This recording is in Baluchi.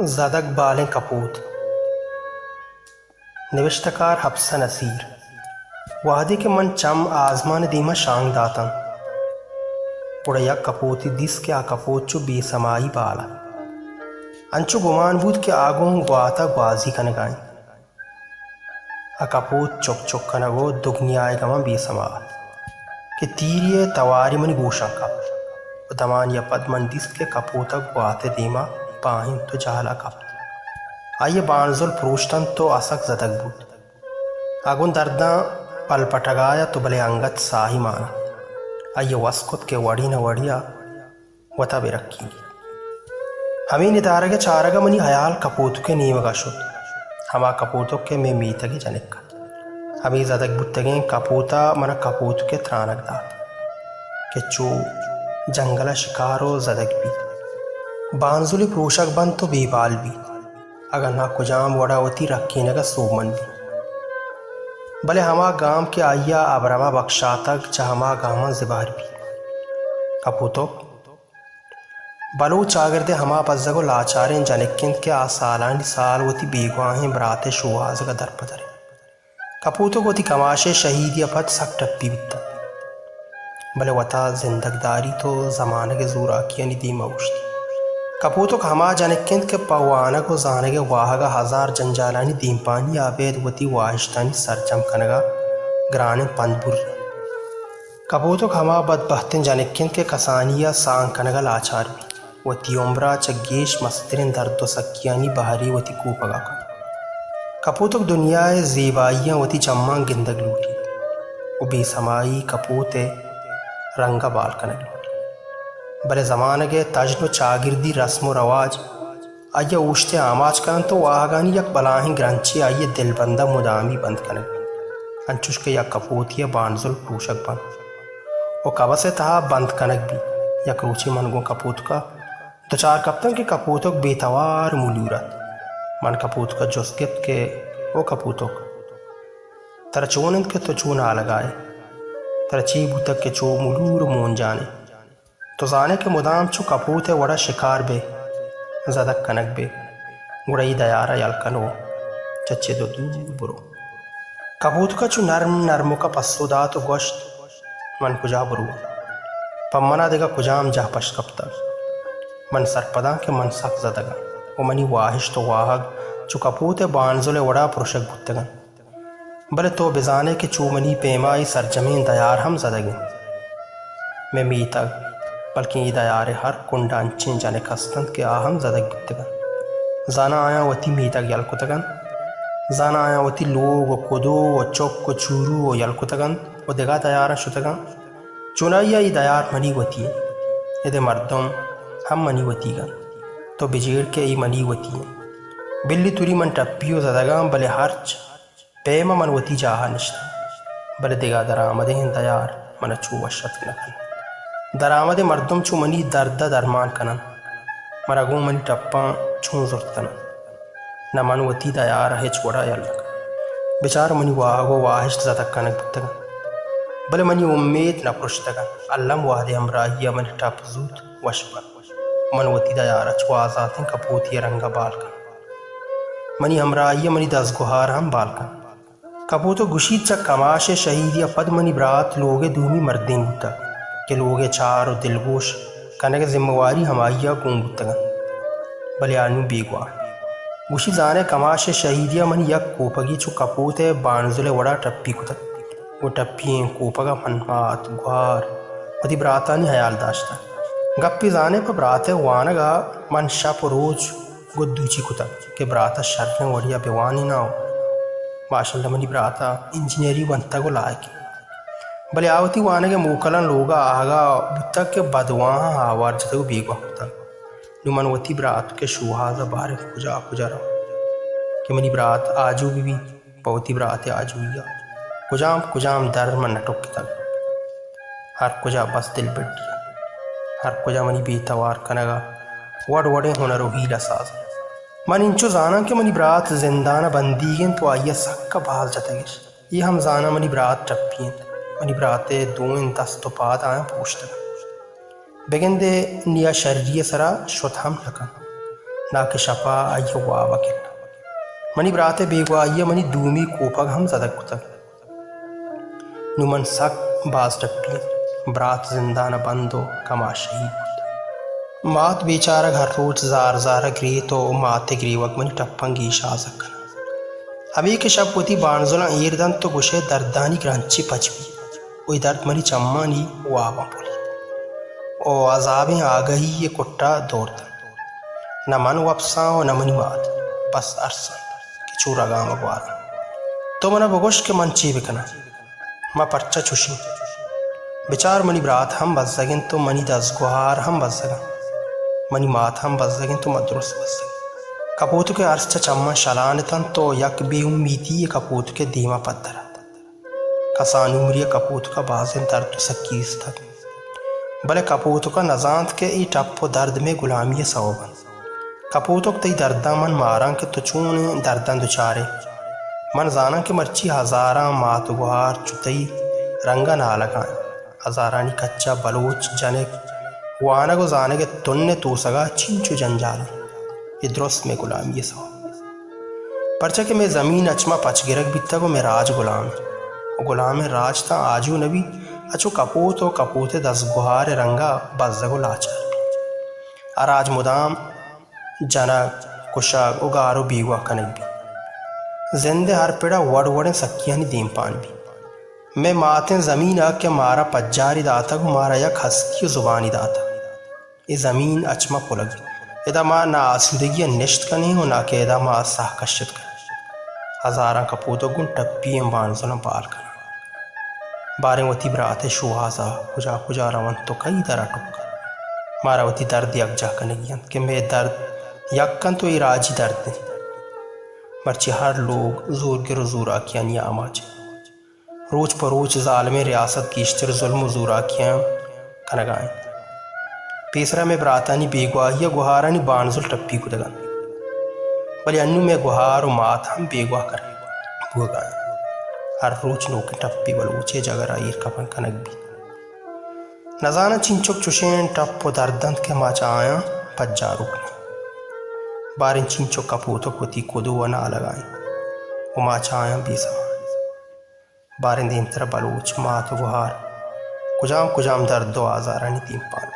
زدگ بالیں کپوت۔ نبشتہ کار حفصہ نصیر۔ وہدے کہ من چم آزمان ءِ دیما شانگ داتاں، گڑا یک کپوتے دیست کہ آ کپوت چو بے سمائی بال ات۔ انچو گمان بوت کہ آ گوں گوات ءَ گوازی کنگا انت۔ آ کپوت چک چک کنگ ءُ دگنیا ءِ گماں بے سما ات کہ تیرے ءِ توارے منی گوشاں کپت ءُ دمانے ءَ پد من دیست کہ کپوت ءَ گوات ءِ دیما باہینت ءُ جہل ءَ کپت۔ آئی ءِ بانزل پروشت انت ءُ آ سک زدگ بوت۔ آ گوں درداں پلپٹگا ات ءُ بلے انگت ساہی مان ات۔ آئی ءَ وس کت کہ وڑے نہ وڑے ءَ وتا بہ رکینیت۔ ہمے ندارگ ءِ چارگ ءَ منی ہیال کپوتک ءِ نیمگ ءَ شت، ہما کپوتک کہ مئے میتگ ءِ جنک ات۔ ہمے زدگ بوتگیں کپوت ءَ من ءَ کپوتک ءِ ترانگ دات کہ چو جنگل ءَ شکار ءُ زدگ بیت، بانزلے پروشگ بنت ءُ بے بال بیت، اگاں ناں کجام وڑ ءَ وتی رکینگ ءَ سوبمند بیت۔ بلے ہما گام کہ آئی ءَ ابرم ءَ بکشاتگ، چہ ہما گاماں زبہر بیت۔ کپوتک بلوچ چاگرد ءِ ہما بزگ ءُ لاچاریں جنک انت کہ آ سالانی سال وتی بیگواہیں برات ءِ شوہازگ ءَ درپدر انت۔ کپوتک وتی کماش ءِ شہیدی ءَ پد سک ٹپی بیتگ، بلے وتا زندگ داریت ءُ زمانگ ءِ زوراکیانی دیم ءَ اوشتیت۔ کپوتک ہما جنک انت کہ پہ وانگ ءُ زانگ ءِ واہگ ءَ ہزار جنجالانی دیمپانی ءَ ابید وتی واہشتانی سرجم کنگ ءَ گرانیں پند بری۔ کپوتک ہما بدبہتیں جنک انت کہ کسانی ءَ سانگ کنگ ءَ لاچار بیت، وتی عمر ءَ چہ گیش مستریں درد ءُ سکیانی بہرے وتی کوپگ ءَ کنت۔ کپوتک دنیا ءِ زیبائیاں وتی چماں گندگ لوٹیت ءُ بے سمائی کپوت ءِ رنگ ءَ بال کنگ لوٹیت، بلے زمانگ ءِ تژن ءُ چاگردی رسم ءُ رواج آئی ءَ اوشت ءِ آماچ کننت ءُ واہگانی یک بلاہیں گرنچے آئی ءِ دلبند ءَ مدامی بند کنگ بیت، انچوش کہ یک کپوتے ءِ بانزل پروشگ بنت ءُ کبس ءِ تہا بند کنگ بیت۔ یک روچے من گوں کپوتک ءَ دچار کپتاں کہ کپوتک بے توار ملور ات۔ من کپوتک ءَ جست گپت کہ او کپوتک، ترا چون انت کہ تو چو نالگا ئے؟ ترا چے بوتگ کہ چو ملور ءُ مونجان ئے؟ تو زانئے کہ مدام چو کپوت ءِ وڑا شکار بئے، زدگ کنگ بئے، گڑا اے دیار ءَ یل کن ءُ چہ چد ءُ دور برو۔ کپوتک ءَ چو نرم نرمک ءَ پسو دات ءُ گوشت، من کجا برو؟ پہ من ءَ دگہ کجام جاہ پشت کپتگ؟ من سرپداں کہ من سک زدگ آں ءُ منی واہشت ءُ واہگ چو کپوت ءِ بانزل ءِ وڑا پرشگ بوتگ انت۔ بلے تو بزانئے کہ چو منی پیما اے سرجمیں دیار ہم زدگ انت۔ مئے میتگ، بلکیں اے دیار ءِ ہر کنڈ ءَ انچیں جنک ہست انت کہ آ ہم زدگ بیتگ انت۔ زاناں آیاں وتی میتگ یل کتگ انت؟ زاناں آیاں وتی لوگ ءُ کدو ءُ چک ءُ چورو یل کتگ انت ءُ دگہ دیاراں شتگ انت؟ چونائی ءَ اے دیار منی وتی انت۔ اد ءِ مردم ہم منی وتیگ انت۔ تو بجیڑ کہ اے منی وتی انت۔ بلی توری من ٹپی ءُ زدگ آں، بلے ہرچ پیم ءَ من وتی جاہ ءَ نشتاں، بلے دگہ درآمدیں دیار من ءَ چو وش اتک نہ کنت۔ درآمدیں مردم چو منی درد ءَ درمان کن انت، من ءَ گوں منی ٹپاں چون زرت کن انت؟ نہ من وتی دیار ءَ ہچ وڑ ءَ یل نہ کناں۔ بچار منی واہگ ءُ واہشت زدگ کنگ بوتگ انت، بلے منی امیت نہ پرشتگ انت۔ الم وہدے ہمراہی ءَ منی ٹپ زوت وش بنت۔ من وتی دیار ءَ چو آزاتیں کپوتے ءِ رنگ ءَ بال کناں۔ منی ہمراہی ءَ منی دزگوہار ہم بال کنت۔ کپوتک گوشیت، چہ کماش ءِ شہیدی ءَ پد منی برات لوگ ءِ دومی مردین بوتگ کہ لوگ ءِ چار ءُ دلگوش کنگ ءِ زمہ واری ہمائی ءَ گون بوتگ انت، بلے آ نوں بیگواہ انت۔ گوشی، زانئے، کماش ءِ شہیدی ءَ منی یک کوپگے چو کپوت ءِ بانزل ءِ وڑا ٹپی کتگ۔ گوں ٹپی ئیں کوپگ ءَ من مات، گوہار، وتی براتانی ہیال داشتگ۔ گپے زانئے، پہ برات ءِ وانگ ءَ من شپ ءُ روچ گد دوچی کتگ کہ برات ءَ شریں وڑے ءَ بہ وانیناں ءُ ماشاءاللہ منی برات ءَ انجینئری ونتگ ءُ لائق انت۔ بلے آ وتی وانگ ءِ موکلاں لوگ ءَ آہگ ءَ بوتگ کہ بدواہاں آوار جتگ ءُ بیگواہ کتگ۔ نوں من وتی برات ءِ شوہاز ءَ باریں کجا کجا رواں کہ منی برات آجو بہ بیت۔ پہ وتی برات ءِ آجوئی ءَ کجام کجام در من نہ ٹکتگ۔ ہر کجا بس دلبڈی انت۔ ہر کجا منی بے توار کنگ ءَ وڑ وڑیں ہنر ءُ ہیلہ ساز انت۔ من انچو زاناں کہ منی برات زندان ءَ بندیگ انت ءُ آئی ءَ سک ءَ باز جتگ اش۔ اے ہم زاناں منی برات ٹپی انت۔ منی برات ءِ دوئیں دست ءُ پاد آیاں پروشتگ انت۔ بگندے نی آ شری ءِ سرا شت ہم نہ کنت۔ ناکہ شپا آئی ء واب ء کناں۔ منی برات ء بیگواہی ء منی دومی کوپگ ہم زدگ کتگ۔ نوں من سک باز ٹپی آں۔ برات زندان ء بند و کماش شہید بوت۔ مات بیچارگ ہر روچ زار زار ء گریت و مات ء گریوگ منی ٹپاں گیش آزگ کناں۔ ہمے کہ شپ وتی بانزلاں ایر دنت و گوشئے دردانی گرنچے پچ بیت و اے درد منی چمانی واباں پلیت و عذابیں آگہی ء کٹا دور دنت۔ نہ من وپساں و نہ منی مات، بس ارس انت کہ چو رگام ء گوارنت۔ تو منا بگوش کہ من چے بکناں؟ ما پرچا چوشیں؟ بچار، منی برات ہم بزگ انت و منی دزگوہار ہم بزگ انت۔ منی مات ہم بزگ انت و ما درست بزگ ایں۔ کپوتک ء ارس چہ چماں شلان اتنت و یک بے امیتی ء کپوتک ء دیما پدر ات۔ کسانیں عمری ء کپوتک ء بازیں درد و سکی دیستگ۔ بلے کپوتک ء نزانت کہ اے ٹپ و درد مئے گلامی ء سوب انت۔ کپوتک، تئی درداں من ماراں کہ تو چونیں درداں دچار ئے۔ من زاناں کہ مرچی ہزاراں مات و گوہار چو تئی رنگ ء نالگا انت۔ ہزارانی کچ ء بلوچ جنک وانگ و زانگ ء تن ء توسگ ء چینچو جنجال انت۔ اے درست مئے گلامی ء سوب۔ پرچا کہ مئے زمین اچ ما پچ گرگ بیتگ و مئے راج گلام انت۔ و گلامیں راج تاں آجو نہ بیت، اچو کپوت و کپوت ء دزگوہار ء رنگ ء بزگ و لاچار بیت۔ آ راج مدام جنگ، کشگ و گار و بیگواہ کنگ بیت۔ زند ء ہر پڑ ء وڑ وڑیں سکیانی دیمپان بیت۔ مئے ماتیں زمین ء کہ مارا پجاری داتگ و مارا یک ہستی و زبانی داتگ۔ اے زمین اچ ما پلگ بیت۔ ادا ما نہ آسودگی ء نشت کنیں و نہ کہ ادا ما ساہ کشت کنیں۔ ہزاراں کپوتک گوں ٹپی ئیں بانزلاں بال کناں۔ باریں وتی برات ء شوہاز ء کجا کجا رونت و کئی در ء ٹک انت۔ مارا وتی درد یکجاہ کنگی انت کہ مئے درد یک انت و اے راجی درد انت۔ مرچی ہر لوگ زورگر و زوراکیانی آماچ انت۔ روچ پہ روچ زالمیں ریاست گیشتر ظلم و زوراکیاں کنگا انت۔ پیسرا مئے براتانی بیگواہی ء گوہارانی بانزل ٹپی کتگ انت، بلے انوں مئے گوہار و مات ہم بیگواہ کنگ بوہگا انت۔ ہر روچ نوکیں ٹپے بلوچے جگر ء ایر کپن کنگ بیت۔ نزاناں چینچک چشیں ٹپ و درد انت کہ ما چہ آیاں پجاروک نہ ایں۔ باریں چینچک کپوتک وتی کدو ء نالگا انت و ما چہ آیاں بے سما ایں۔ باریں دیمتر ء بلوچ مات و گوہار کجام کجام درد و آزارانی دیمپان۔